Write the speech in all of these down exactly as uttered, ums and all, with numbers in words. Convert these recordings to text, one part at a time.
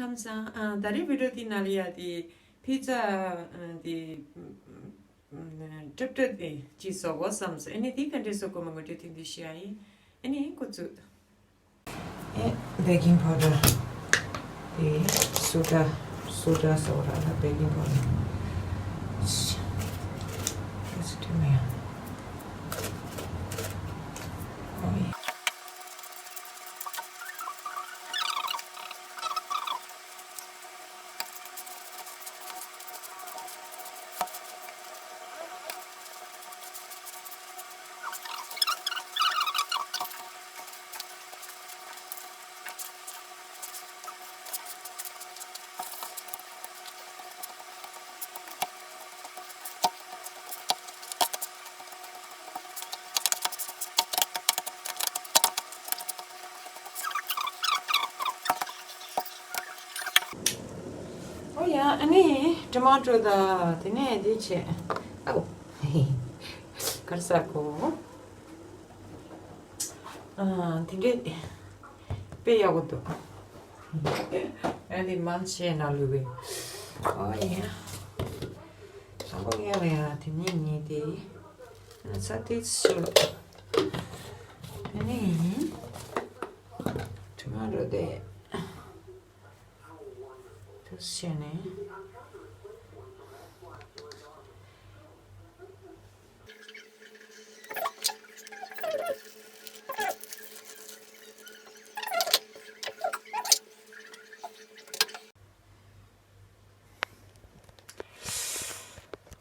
ཁམས་བཟང་། ཨ། ད་རེས་བི་ཌིའོ་དེ་ནང་ལ་ཡ་དེ་ཕི་ཛ་ཨ་དེ་ཀྲིབ་ཀྲིབ་དེ་ཅིག་བཟོ་དགོས་བསམ་སོང་། ཨ་ནི་དེ་ག་འདྲས་བཟོ་དགོས་མིན་ངོ་སྤྲོད་ཐེངས་འདི་བྱེད་ཡ་ཡིན། ཨ་ནི་འགོ་བཙུགས། ཨེ། བེ་ཀིང་པའུ་ཌར། དེ་སོ་ཌ། སོ་ཌ་ཟེར་བ་ར་ལ་བེ་ཀིང་པའུ་ཌར། ཨོ་ཡེ། ཨོ་ཡ། ཨ་ནི་ཊོ་མ་ཊོ་དང་དེ་ནས་དེ་བྱས། ཨའོ། གར་ས་གོ། ཨ། དེ་འདྲས་དཔེ་ཡག་པོ་འདུག་ཨ་ནི་མང་ཆེ་ན་ལུས་པའི། ཨོ་ཡ། དང་པོ་ངས་ལ་ཡ་དེ་ཉིད་ཉིད་དེ། ས་ཏིས་ཤོ། ཨ་ནི་ཊོ་མ་ཊོ་དེ། དུ་བྱས་ནས།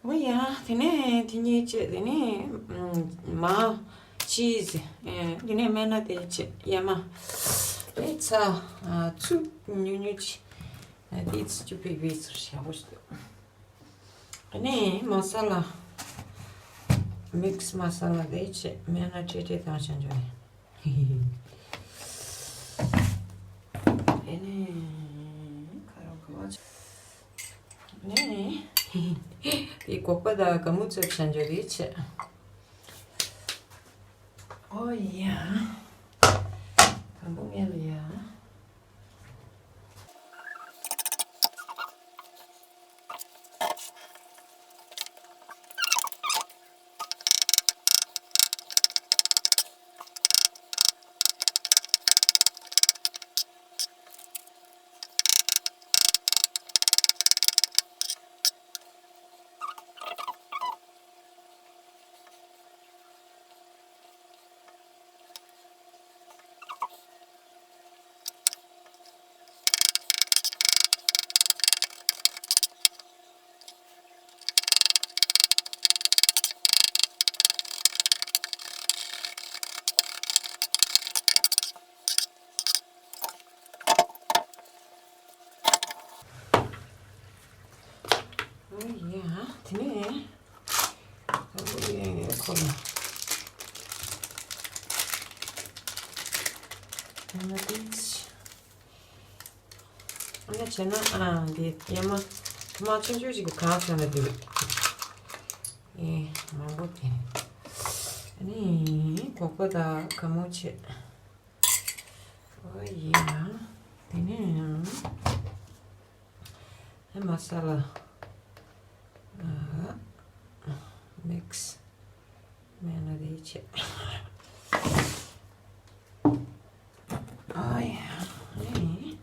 འོ་ཡ། དེ་ནས་དེ་གཉིས་བྱས། དེ་ནས་མར། ཅིས། ཨེ། དེ་ནས་སྨན་སྣ་དེ་བྱས། ཡ་མ། ཨེ། ཚྭ། ཨ། ཆུ་ཉུང་ཉུང་ཅིག་ཨ། དེ་ཚོ་ཅིག་ཕིག་ཕིག་ཚོར་ཞེ་པོ་ཞིག་འདུག་ཨ་ནི་མ་ས་ལ། མིག་སི་མ་ས་ལ་དེ་བྱས། སྨན་སྣ་ཕྲེད་ཕྲེད་བཏང་བྱས་འཇོག་ནས། ཨ་ནི་ཁ་རོག་ག་བ་ཆ། ཨ་ནི་དེ་སྒོག་པ་དང་ག་མུ་ཚོད་བྱས་འཇོག་དེ་བྱས། ཨོ་ཡ། དང་པོ་ངས་ལ་ཡ། ཨོ་ཡ། དེ་ནས། ཨོ་ཡ་ཡ་ཁོ་ལ། ཨ་ནི་དེ། ཨ་ནི་བྱས་ན། ཨ། འདི་ཡ་མ། ཐུར་མ་ཆུང་ཆུང་ཞིག་གི་གང་བྱས་ན་འདི། ཨེ། མང་པོ་དེ། ཨ་ནི་སྒོག་པ་དང་ག་མུ་བྱས། ཨོ་ཡ། དེ་ནས་ཡང་། ཨ། མ་ས་ལ། ཨ། མིག་སི། སྨན་སྣ་དེ་བྱས། ཨ་ཡ། ཨ་ནི།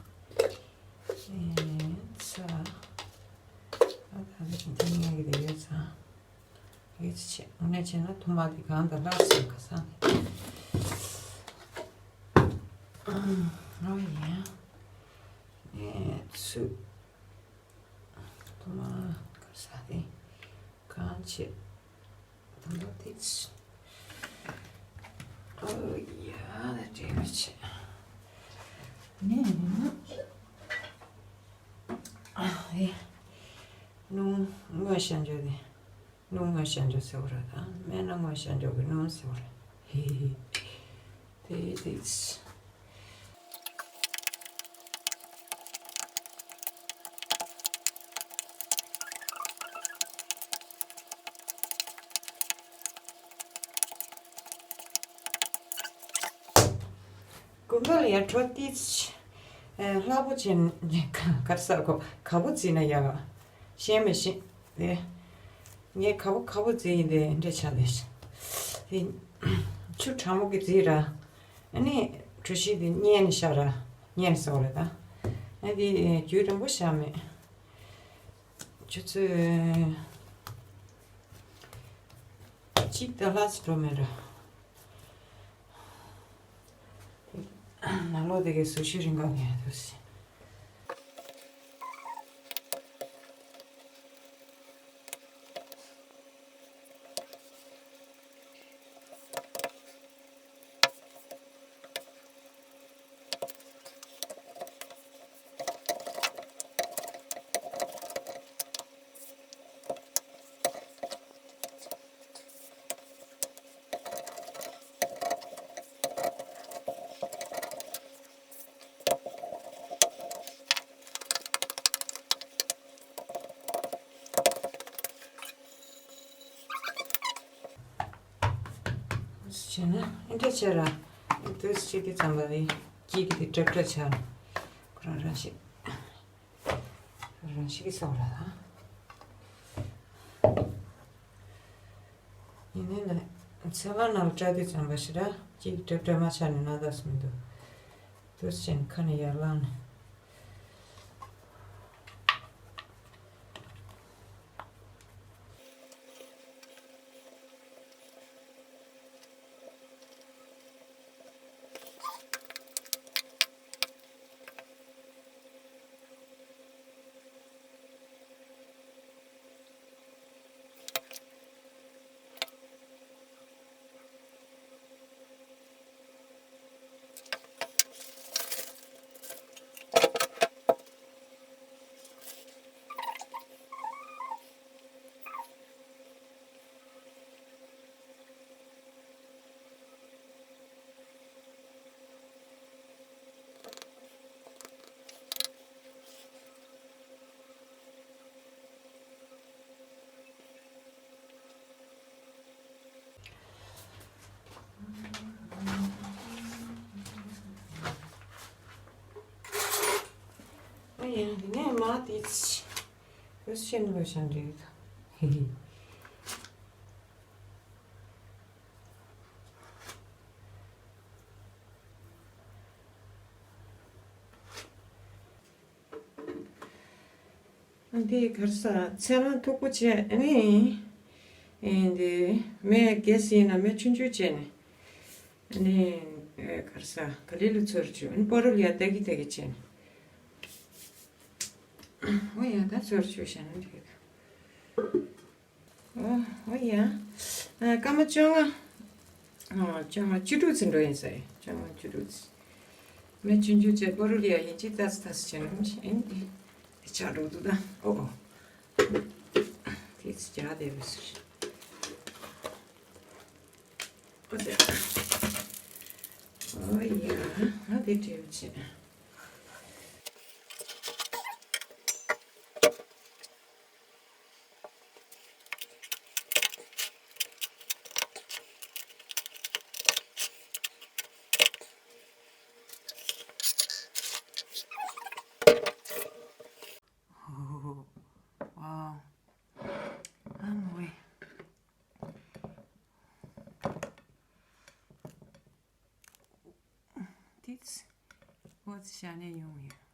ཨེ། ཚྭ། ཨ། ད་འདི་འདི་ངས་གི་དེ་ཡོད་ཚང་། ཡིད་ཆེས། དངོས་གནས་བྱས་ན་ཐུར་མ་དེ་གང་དང་ལྷག་ཟེར་ཁ་སང་ནས། ཨོ་ཡ། ངས་ཚུད། ཐུར་མ་ཁ་སང་དེ་གང་བྱེད། ད་ལྟ་དེ་ཚུད། ཨོ་ཡ། ད་དྲན་པ་བྱེད། ནས། ཨ། ཨེ། སྣུམ་སྔོན་བཤད་འཇོག་དེ། སྣུམ་སྔོན་བཤད་འཇོག་ཟེར་བ་རེད་ད། སྨན་སྣ་སྔོན་བཤད་འཇོག་གི་སྣུམ་ཟེར་བ་རེད། ཧི་ཧི། དེ་དེ། དགུན་ཁ་ལ་ཡར་དྲོ་ཏིས། ཨེ། ལྷག་པོ་བྱས་ནས་གར་ཟ་གོ། ག་པོ་བརྫིས་ན་ཡག་ག་ཤེས་མི་ཤེས་དེ། ངས་ག་པོ་ག་པོ་བརྫིས་ཡིན་དེ་འདྲ་ཆགས་དེ། དེ་ཆུ་གྲང་མོ་གི་བརྫིས་ར། ཨ་ནི་གྲོ་ཞིབ་དེ་བསྙལ་ནས་བཞག་ར། བསྙལ་ནས་ཟ་བ་རེད་ད། ཨ་དེ་རྒྱུན་རིང་པོ་བཞག་མེད། ཆུ་ཚོད་གཅིག་དང་ལྷག་ཙམ་འགྲོ་མེད་ར། ནང་ལོགས་དེ་གའི་ཟུར་ཤུ་རིང་ག་ངས་འདུག་ཟེར། བྱས་ན་ཨེ་འདྲ་བྱས་ར། ཏོག་ཙམ་ཅིག་གི་ཙམ་པ་རེད། སྐྱིད་ཀྱི་དེ་སྲབ་སྲབ་ཆགས། ཁོ་རང་རང་ཤི། རང་ཤི་གི་སོགས་ར། ཡིན་ནའི་ན་ཚལ་པ་ནང་ལ་སྐྲ་དེ་ཙམ་པ་ཞིག་ར། སྐྱིད་ཀྱི་སྲབ་སྲབ་མ་ཆགས་ནས་ན་རྟགས་སུ་མི་འདུག་ཏོག་ཙམ་ཁ་ནས་ཡར་ལངས་ནས། ཨ་ཡ། ངས་མ་དེ་ཚོད་ཤེས་ནོ་ཤན་རེད། འདི་གར་ས་ཚལ་རང་མཐུག་པོ་བྱས་ནི། འདི་མེ་གས་ཡིན་ན་མེ་ཆུང་ཆུང་བྱས་ནི། ནི་གར་ས་ག་ལེ་ལུ་ཚོར་བཅུག་ནི་པོ་རུ་ལ་ཡ་ཏག་གི་ཏག་གི་བྱས་ནི། འོ་ཡ་ད་ཚོར་བཅུག་བྱས་ན་འགྲིག་གི་འདུག་འོ་ཡ། སྐར་མ་བཅོ་ལྔ། བཅོ་ལྔ་བཅུ་དྲུག་ཙམ་འགྲོ་ཡིན་ས་ཡིན། བཅོ་ལྔ་བཅུ་དྲུག་ཙམ། མེ་ཆུང་ཆུང་བྱས་པོ་རུ་ལ་ཡ་ཡིན་གཅིག་ཏག་ཙམ་ཏག་ཙམ་བྱས་ན་ཡིན། ཆགས་འགྲོ་འདུག་ད། ཨོ་ཨོ། དེ་ཚོ་རྒྱག་བསྡད་པ་ཟེར། ཨོ་ཡ། ཨ་དེ་འདྲ་བྱས། ཨོ། ཝའོ། ཨ་མོ་ཝེ། ཏིས། ཨོ་ཙི་ཤ་ནས་ཡོང་ཡོད།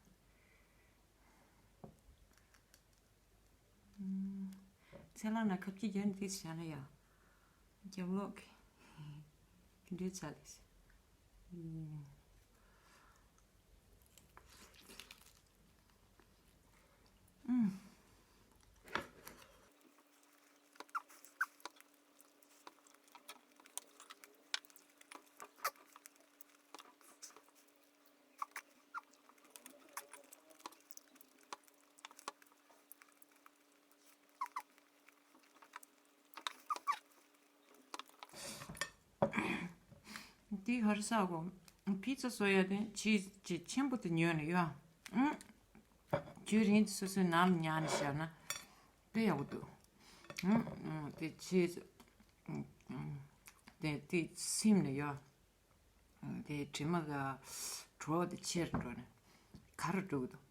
ཚེ་ལག་ན་ཁབ་ཀྱི་རྒྱན་ཏིས་བྱ་ན་ཡ། རྒྱབ་ལོག་གི་འདྲེ་ཚ་ལེས། འདི་གར་ས་གོ། པི་ཙ་བཟོ་ཡ་དེ་ཆི་ཆི་ཆེན་པོ་དེ་ཉོས་ནས་ཡོད། ཨང་། ཆུ་རིན་སོ་སོའི་ནང་ལ་ཉར་ནས་བཞག་ན་དཔེ་ཡག་པོ་འདུག་ཨང་། དེ་ཆི་དེ་དེ་སིམ་ནས་ཡོད། དེ་དྲི་མ་ག་གྲོགས་དེ་ཆེར་འགྲོ་ནས། ག་རུ་འགྲོ་གི་འདུག་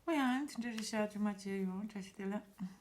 ཨོ་ཡང་དེ་འདྲ་རེད་ཤག་དྲི་མ་བྱས་ཡོང་བཀྲ་ཤིས་བདེ་ལེགས།